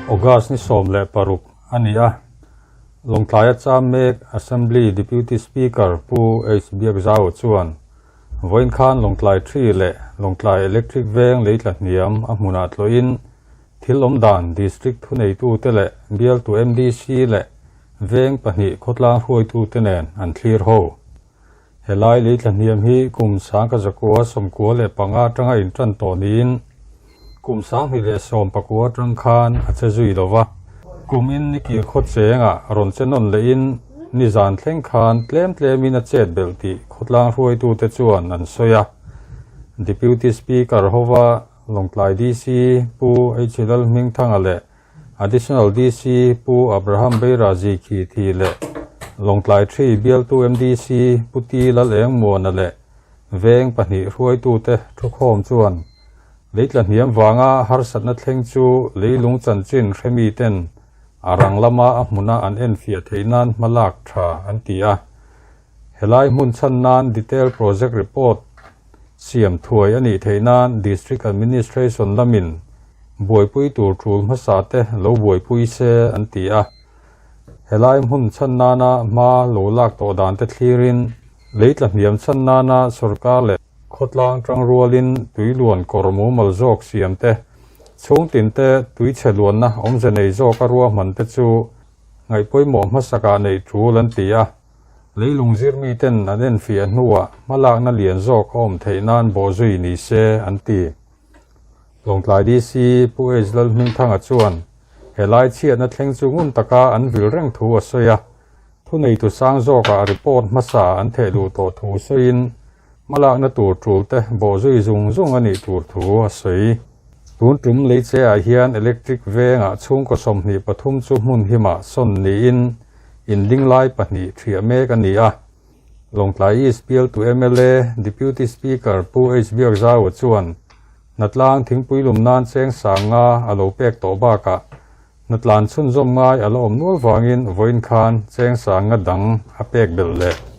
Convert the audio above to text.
August ni 16 a ni a, Lawngtlaia cham mek Assembly Deputy Speaker Pu H Biakzau chuan vawiin khan Lawngtlai Tree leh Lawngtlai Electric Veng leitla hniam a hmunah tlawhin thil awmdan District thuneitute leh bialtu MDC leh veng pahnih khawtlang hruaitute nen an thlir ho. Helai leitla hniam hi kum 1995 atanga intan tawh niin kum 2019 atang khan a che zui lo va. Kum in ni kir khaw chengah rawn che nawn lehin nizan thleng khan tlem tlemin a chet belh tih khawtlang hruaitute chuan an sawi a. Deputy Speaker hova Lawngtlai DC Pu H Lalhmingthanga leh Additional DC Pu Abraham Beirazi khi thi leh Lawngtlai Tree bialtu MDC Pu Ti Lalengmuana leh veng pahnih hruaitute thukhawm chuan leitla hniam vanga harsatna thleng chu leilung chanchin hremi ten a rang lama a hmuna an enfiah theih nan hma lak tha an ti a. Helai hmun chhan nan detail project report siam thuai a nih theih nan District Administration lamin buaipui tur tul hmasa te lo buaipui se an ti a. Helai hmun chhan nana hma lo lak tawh dan te thlirin leitla hniam chhan nana sorkar leh khawtlang tangrualin tuiluan kawr mumal zawk siam te, chhungtin te tuichhe luanna awmze nei zawka ruahman te chu ngaihpawimawh hmasakah neih tul an ti a. Leilung zirmi ten an enfiah hnuah hmalakna lian zawk a awm theih nan bawhzui ni se an ti. Lawngtlai DC Pu H Lalhmingthanga chuan helai chhiatna thleng chu ngun taka an vil reng thu a sawi a, thuneitu sang zawkah report hmasa an theh duh tawh thu sawiin hmalakna tur tul te bawhzui zung zung a nih tur thu a sawi. Tun tum leiche ah hian electric vengah chhungkaw 23 chu hmun himah sawn niin in ding lai pahnih thiah mek a ni a. Lawngtlai East bialtu mla Deputy Speaker Pu H Biakzaua chuan hnatlang thingpui lum nan cheng sang nga a lo pek tawh bakah hnatlan chhunzawm ngai a la awm nual vangin vawiin khan cheng sang nga dang a pek belh leh.